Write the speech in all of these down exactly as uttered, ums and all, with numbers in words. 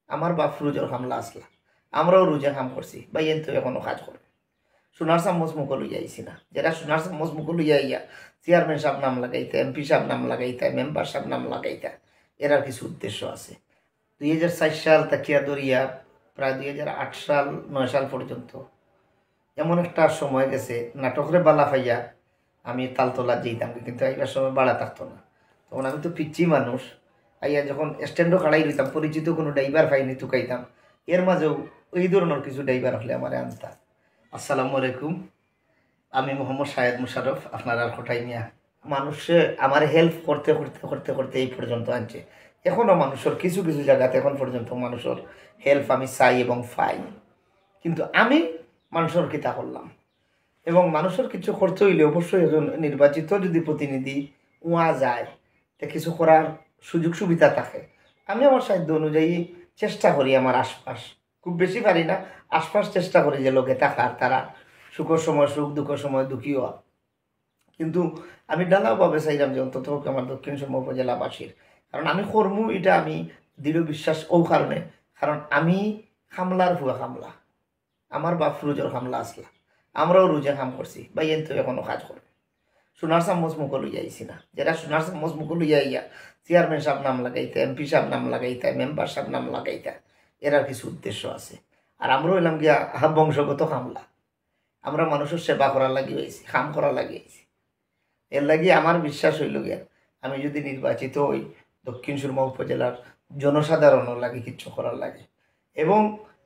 আমার বাপ রুজর কামলা আসলা, আমরাও রুজে কাম করছি, ভাইয়াইন্তে এখনো কাজ করে। সোনার চামচ মুখো লইয়া আইছি না, যেরা সোনার চামচ মুখো লইয়া আইয়া চেয়ারম্যান সাব নাম লাগাইতা, এমপি সাব নাম লাগাইতা, মেম্বার সাব নাম লাগাইতা, এরার কিছু উদ্দেশ্য আছে। দুই হাজার চার সাল থাকিয়া ধরিয়া প্রায় দুই হাজার আট সাল, নয় সাল পর্যন্ত এমন একটা সময় গেছে, নাটকরে বালা পাইয়া আমি তালতলাত যাইতাম, কিন্তু আইবার সময় ভাড়া থাকতো না। তখন আমি তো পিচ্ছি মানুষ, আইয়া যখন স্ট্যান্ডও খাড়াই রইতাম, পরিচিত কোনো ড্রাইভার পাইনি তুকাইতাম, এর মাঝেও এই ধরনের কিছু ড্রাইভার হলে আমারে আনতা। আসসালামু আলাইকুম, আমি মোহাম্মদ শাহেদ মুশাররফ, আপনারার কটাই মিয়া। মানুষে আমারে হেল্প করতে করতে করতে করতে এই পর্যন্ত আনছে। এখনো মানুষের কিছু কিছু জায়গাতে এখন পর্যন্ত মানুষের হেল্প আমি চাই এবং পাই, কিন্তু আমি মানুষের কিতা করলাম? এবং মানুষের কিছু করতে হইলে অবশ্যই একজন নির্বাচিত যদি প্রতিনিধি ওয়া যায়, তে কিছু করার সুযোগ সুবিধা থাকে। আমি আমার সাধ্য অনুযায়ী চেষ্টা করি আমার আশপাশ, খুব বেশি পারি না, আশপাশ চেষ্টা করি যে লোকে থাকার, তারা সুখের সময় সুখ, দুঃখের সময় দুঃখী হওয়া। কিন্তু আমি ঢালাওভাবে চাইলাম যে অন্তত হোক আমার দক্ষিণ সুরমা উপজেলাবাসীর, কারণ আমি কর্ম, এটা আমি দৃঢ় বিশ্বাস ও কারণে, কারণ আমি কামলার পুয়া কামলা, আমার বাপ রুজর কামলা আসলা, আমরাও রুজে কাম করছি, ভাইয়াইন্তে এখনো কাজ করে। সোনার চামচ মুখো লইয়া আইছি না, যেরা সোনার চামচ মুখো লইয়া আইয়া চেয়ারম্যান সাব নাম লাগাইতা, এমপি সাব নাম লাগাইতা, মেম্বার সাব নাম লাগাইতা, এরার কিছু উদ্দেশ্য আছে। আর আমরা হইলাম গিয়া বংশগত কামলা, আমরা মানুষের সেবা করার লাগি আইছি, কাম করার লাগি আইছি। এর লাগি আমার বিশ্বাস হইল গিয়া, আমি যদি নির্বাচিত হই, দক্ষিণ সুরমা উপজেলার জনসাধারণের লাগি কিচ্ছু করার লাগি, এবং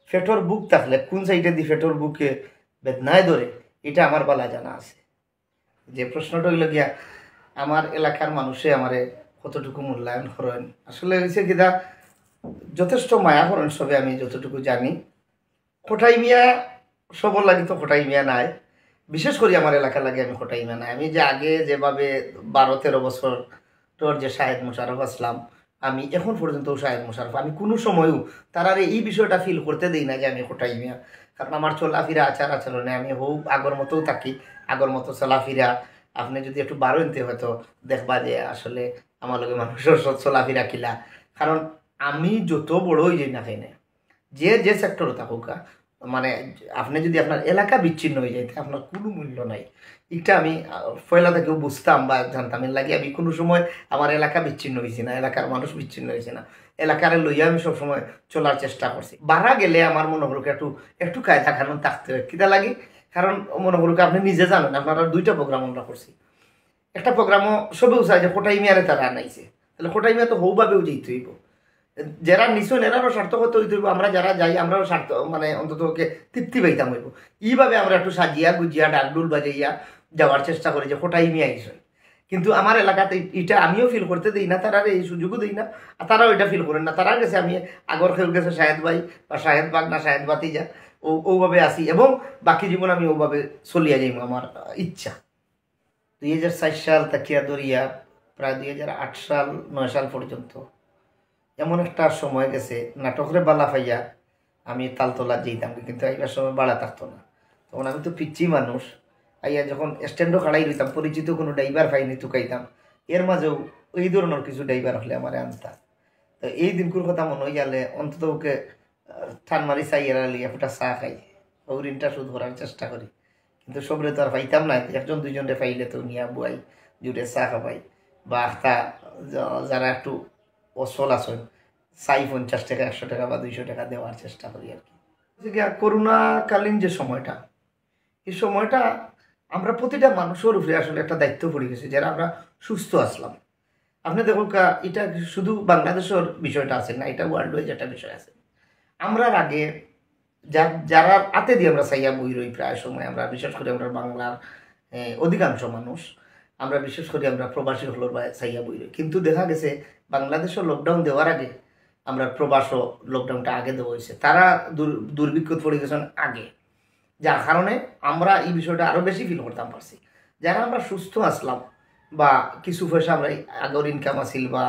পেটর ভুক থাকলে কোন সাইডে দি পেটর ভুকে বেদনায় ধরে, এটা আমার বালা জানা আছে। যে প্রশ্নটা হইল গিয়া, আমার এলাকার মানুষে আমারে কতটুকু মূল্যায়ন করেন, আসলে হয়েছে কিতা, যথেষ্ট মায়া করেন সবে, আমি যতটুকু জানি। কটাই মিয়া সবর লাগি তো কটাই মিয়া নাই, বিশেষ করি আমার এলাকার লাগি আমি কটাই মিয়া নাই। আমি যে আগে যেভাবে বারো তেরো বছর তোর যে শাহেদ মুশাররফ আসলাম, আমি এখন পর্যন্ত শাহেদ মুশাররফ, আমি কোনো সময়ও তারারে এই বিষয়টা ফিল করতে দেই না যে আমি কটাই মিয়া। কারণ আমার চলাফেরা, আচার আচরণে আমি হউ আগর মতোও থাকি, আগর মতো চলাফেরা। আপনি যদি একটু বারো ইনতে হয়তো দেখবা যে আসলে আমার লগে মানুষের স-, চলাফেরা কিলা। কারণ আমি যত বড় হয়ে যাই না কেন, যে যে সেক্টরে থাকুক, মানে, আপনি যদি আপনার এলাকা বিচ্ছিন্ন হয়ে যায়, তে আপনার কোনো মূল্য নাই। এটা আমি, আহ, পয়লা থেকেও বুঝতাম বা জানতাম। এর লাগি আমি কোনো সময় আমার এলাকা বিচ্ছিন্ন হয়েছি না, এলাকার মানুষ বিচ্ছিন্ন হয়েছে না। এলাকারে লইয়া আমি সবসময় চলার চেষ্টা করছি। বারা গেলে আমার মনে করুক একটু, একটু কায়দা কানুন থাকতে হয়। কিতা লাগি? কারণ মনে করুক আপনি নিজে জানেন, আপনারা দুইটা প্রোগ্রাম আমরা করছি। একটা প্রোগ্রামও সবেও চায় যে কটাই মিয়ারে তারা আনাইছে, তাহলে কটাই মিয়া তো হৌভাবেও যেতে হইব। যারা নিছইন এরারও স্বার্থ কত হইতে হইব, আমরা যারা যাই আমরাও স্বার্থ, মানে, অন্তত ওকে তৃপ্তি পাইতাম হইব। এইভাবে আমরা একটু সাজিয়া গুজিয়া ডাকডুল বাজাইয়া যাওয়ার চেষ্টা করি যে কটাই মিয়া আইসইন। কিন্তু আমার এলাকাতে এটা আমিও ফিল করতে দেই না, তারারে এই সুযোগও দেই না, আর তারাও এটা ফিল করেন না। তারার গেছে আমি আগর কেউর গেছে শাহেদ ভাই বা শাহেদ বাগ না শাহেদ ভাতিজা, ও ওভাবে আসি এবং বাকি জীবন আমি ওভাবে চলিয়া যাইব আমার ইচ্ছা। দুই হাজার চার সাল থাকিয়া ধরিয়া প্রায় দুই হাজার আট সাল, নয় সাল পর্যন্ত এমন একটা সময় গেছে, নাটকরে বালা পাইয়া আমি তালতলাত যাইতাম, কিন্তু আইবার সময় ভাড়া থাকতো না। তখন আমি তো পিচ্ছি মানুষ, আইয়া যখন স্ট্যান্ডও খাড়াই রইতাম, পরিচিত কোনো ড্রাইভার পাইনি তুকাইতাম, এর মাঝেও এই ধরনের কিছু ড্রাইভার হলে আমারে আনতা। তো এই দিনকুর কথা মনে হইয়ালে অন্তত ওকে, আহ, টান মারি চাই এরা লিয়া ফুটা চা খাই, ও ঋণটা শোধ করার চেষ্টা করি। কিন্তু সবরে তো আর পাইতাম না, একজন দুইজনরে পাইলে তো নিয়া বুয়াই, জুড়ে চা খাবাই, বা আখতা যা-, যারা একটু অসল আছেন, চাই পঞ্চাশ টাকা, একশো টাকা বা দুইশো টাকা দেওয়ার চেষ্টা করি আর কি। যে গিয়া করোনাকালীন যে সময়টা, এই সময়টা আমরা প্রতিটা মানুষের উপরে আসলে একটা দায়িত্ব পড়ে গেছে, যারা আমরা সুস্থ আসলাম। আপনি দেখুন কা, এটা শুধু বাংলাদেশের বিষয়টা আছে না, এটা ওয়ার্ল্ড ওয়াইজ একটা বিষয় আছে। আমরা আগে যা-, যারা আতে দিয়ে আমরা চাইয়া বই রই প্রায় সময়, আমরা বিশেষ করে আমরা বাংলার, এ, অধিকাংশ মানুষ, আমরা বিশেষ করে আমরা প্রবাসী হলর বা চাইয়া বই রই। কিন্তু দেখা গেছে বাংলাদেশও লকডাউন দেওয়ার আগে আমরা প্রবাসও লকডাউনটা আগে দেওয়া হয়েছে, তারা দুর-, দুর্ভিক্ষত পড়ে গেছেন আগে, যার কারণে আমরা এই বিষয়টা আরও বেশি ফিল করতাম পারছি। যারা আমরা সুস্থ আসলাম বা কিছু পয়সা আমরা এই আগর ইনকাম আছিল বা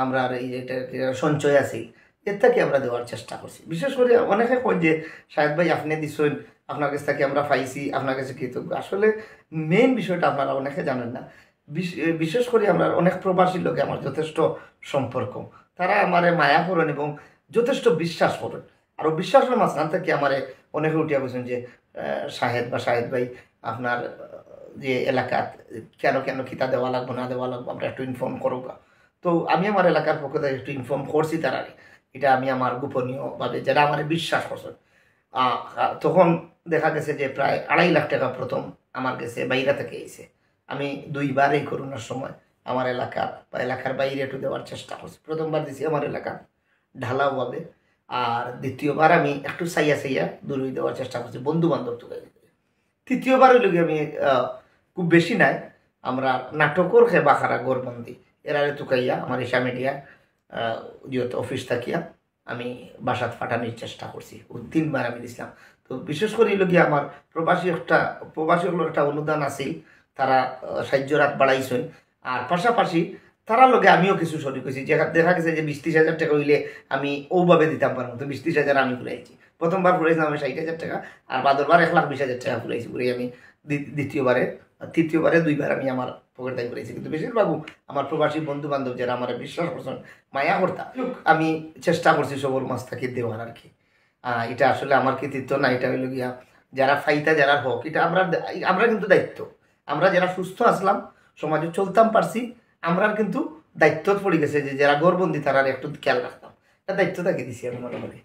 আমরা এই এটা কি সঞ্চয় আছিল, এর থেকে আমরা দেওয়ার চেষ্টা করছি। বিশেষ করে অনেকে কয় যে, "শাহেদ ভাই, আপনি দিছেন, আপনার কাছ থেকে আমরা পাইছি, আপনার কাছে কৃতজ্ঞ।" আসলে মেইন বিষয়টা আপনারা অনেকে জানেন না। বিশ-, বিশেষ করে আমরা অনেক প্রবাসীর লগে আমার যথেষ্ট সম্পর্ক, তারা আমারে মায়া করেন এবং যথেষ্ট বিশ্বাস করইন। আর অউ বিশ্বাসর মাঝখান থাকি আমারে অনেকে উঠিয়া কইছইন যে, আহ, শাহেদ বা শাহেদ ভাই, আপনার, আহ, যে এলাকাত কেন কেন কিতা দেওয়া লাগবো না দেওয়া লাগবো, আমরা একটু ইনফর্ম করুকা। তো আমি আমার এলাকার পক্ষ থাকি একটু ইনফর্ম করছি তারারে। ইটা আমি আমার গোপনীয়ভাবে, যেরা আমারে বিশ্বাস করছইন। আহ, তখন দেখা গেছে যে প্রায় আড়াই লাখ টেকা প্রথম আমার গেছে বাইরা থাকি আইছে। আমি দুইবার এই করোনার সময় আমার এলাকার বা এলাকার বাইরে একটু দেওয়ার চেষ্টা করছি। প্রথমবার দিছি আমার এলাকার ঢালাওভাবে, আর দ্বিতীয়বার আমি একটু চাইয়া চাইয়া দূরই দেওয়ার চেষ্টা করছি, বন্ধু বান্ধব তুকাইয়া। তৃতীয়বার অইল গিয়া আমি, আহ, খুব বেশি নায়, আমরা নাটকর খেবা খারা ঘরবন্দি, এরারে তুকাইয়া আমার ঈশা মিডিয়া, আহ, যেহেতু অফিস থাকিয়া আমি বাসাত পাঠানির চেষ্টা করছি। অউ তিনবার আমি দিছিলাম। তো বিশেষ করি অইল গিয়া আমার প্রবাসী একটা, প্রবাসী অকলর একটা অনুদান আছিল, তারা, আহ, সাহায্যর আত বাড়াইছইন। আর পাশাপাশি তারার লগে আমিও কিছু শরিক অইছি। দেখা, দেখা গেছে যে বিশ ত্রিশ হাজার টেকা অইলে আমি অউভাবে দিতাম পারমু, তো বিশ ত্রিশ হাজার আমি ফুরাইছি। প্রথমবার ফুরাইছিলাম আমি ষাইট হাজার টেকা, আর বাদরবার এক লাখ বিশ হাজার টেকা ফুরাইছি। ফুরাই আমি দ্বি-, দ্বিতীয়বারে, তৃতীয়বারে দুইবার আমি আমার পকেট থাকি ফুরাইছি। কিন্তু বেশিরভাগউ আমার প্রবাসী বন্ধু বান্ধব যেরা আমারে বিশ্বাস করছইন, মায়া করতা, আমি চেষ্টা করছি সবর মাঝ থাকি দেওয়ার আর কি। আহ, ইটা আসলে আমার কৃতিত্ব না, ইটা অইল গিয়া যেরা পাইতা, যেরার হক, ইটা আমরা, আমরা কিন্তু দায়িত্ব, আমরা যেরা সুস্থ আছলাম, সমাজে চলতাম পারছি, আমরার কিন্তু দায়িত্বত পড়ি গেছে যে যেরা ঘরবন্দি তারার একটু খেয়াল রাখতাম, ইটা দায়িত্ব থাকি দিছি আমি মনে করি।